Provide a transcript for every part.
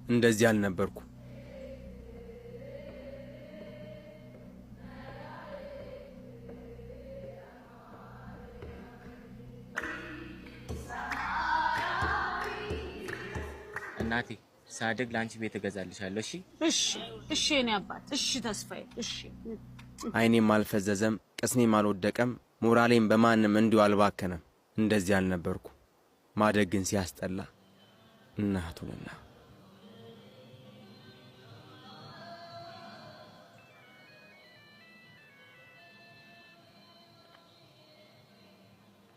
እንደዚህ አልነበርኩ። እናቴ፣ ሳድግ ለአንቺ ቤት እገዛልሻለሁ። እሺ? እሺ እሺ፣ የኔ አባት፣ እሺ ተስፋዬ፣ እሺ። አይኔም አልፈዘዘም፣ ቅስሜም አልወደቀም፣ ሞራሌም በማንም እንዲሁ አልባከነም። እንደዚህ አልነበርኩ። ማደግ ግን ሲያስጠላ እናቱንና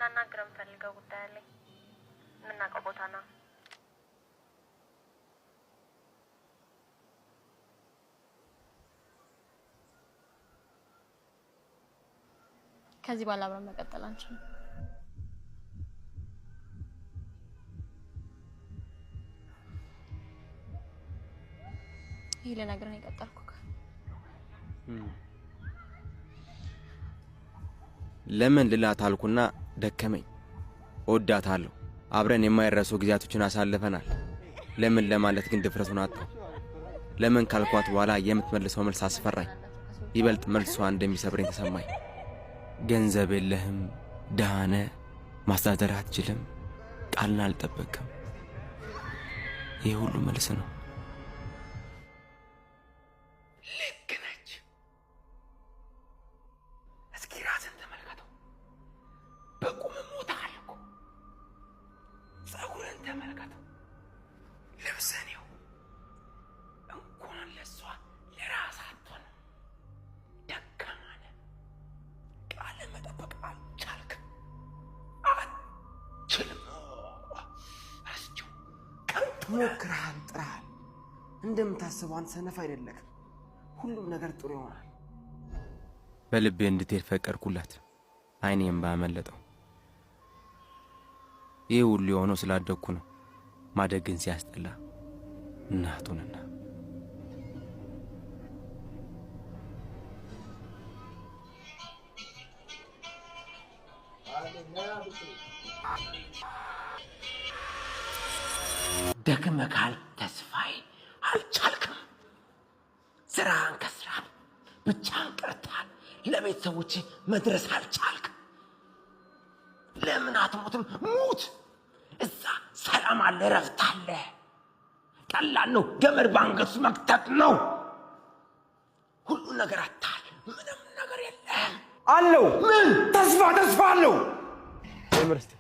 ላናግረው የምፈልገው ጉዳይ አለኝ። የምናውቀው ቦታ ነው። ከዚህ በኋላ አብረን መቀጠል አንችልም። ይህ ልነግርህ ነው የቀጠርኩህ። ለምን ልላት አልኩና ደከመኝ። እወዳታለሁ። አብረን የማይረሱ ጊዜያቶችን አሳልፈናል። ለምን ለማለት ግን ድፍረቱን አጣሁ። ለምን ካልኳት በኋላ የምትመልሰው መልስ አስፈራኝ። ይበልጥ መልሷ እንደሚሰብረኝ ተሰማኝ። ገንዘብ የለህም፣ ድሃ ነህ፣ ማስተዳደር አትችልም፣ ቃልን አልጠበቅም። ይህ ሁሉ መልስ ነው። ልክ ነች። እስኪ ራስን ተመልከተው። በቁም ሞተሃል እኮ። ጸጉርን ተመልከተው፣ ልብስን ይኸው። እንኳን ለእሷ ለራስ አትሆንም። ደካማ ነህ። ቃልን መጠበቅ አልቻልክም፣ አትችልም። ረስቼው ከንቱ ነህ። ሞክረሃል፣ ጥረሃል። እንደምታስበው አንተ ሰነፍ አይደለክም። ሁሉም ነገር ጥሩ ይሆናል። በልቤ እንድትሄድ ፈቀድኩላት። አይኔም ባመለጠው። ይህ ሁሉ የሆነው ስላደግኩ ነው። ማደግ ግን ሲያስጠላ እናቱንና ደክመካል ተስፋዬ፣ አልቻልክም። ስራህን ከስራህ ብቻህን ቀርተሃል። ለቤተሰቦች መድረስ አልቻልክም። ለምን አትሞትም? ሙት። እዛ ሰላም አለ፣ እረፍት አለ። ቀላል ነው። ገመድ በአንገቱ መክተት ነው። ሁሉን ነገር አታል። ምንም ነገር የለም። አለው ምን ተስፋ፣ ተስፋ አለው። ጀምር እስቲ።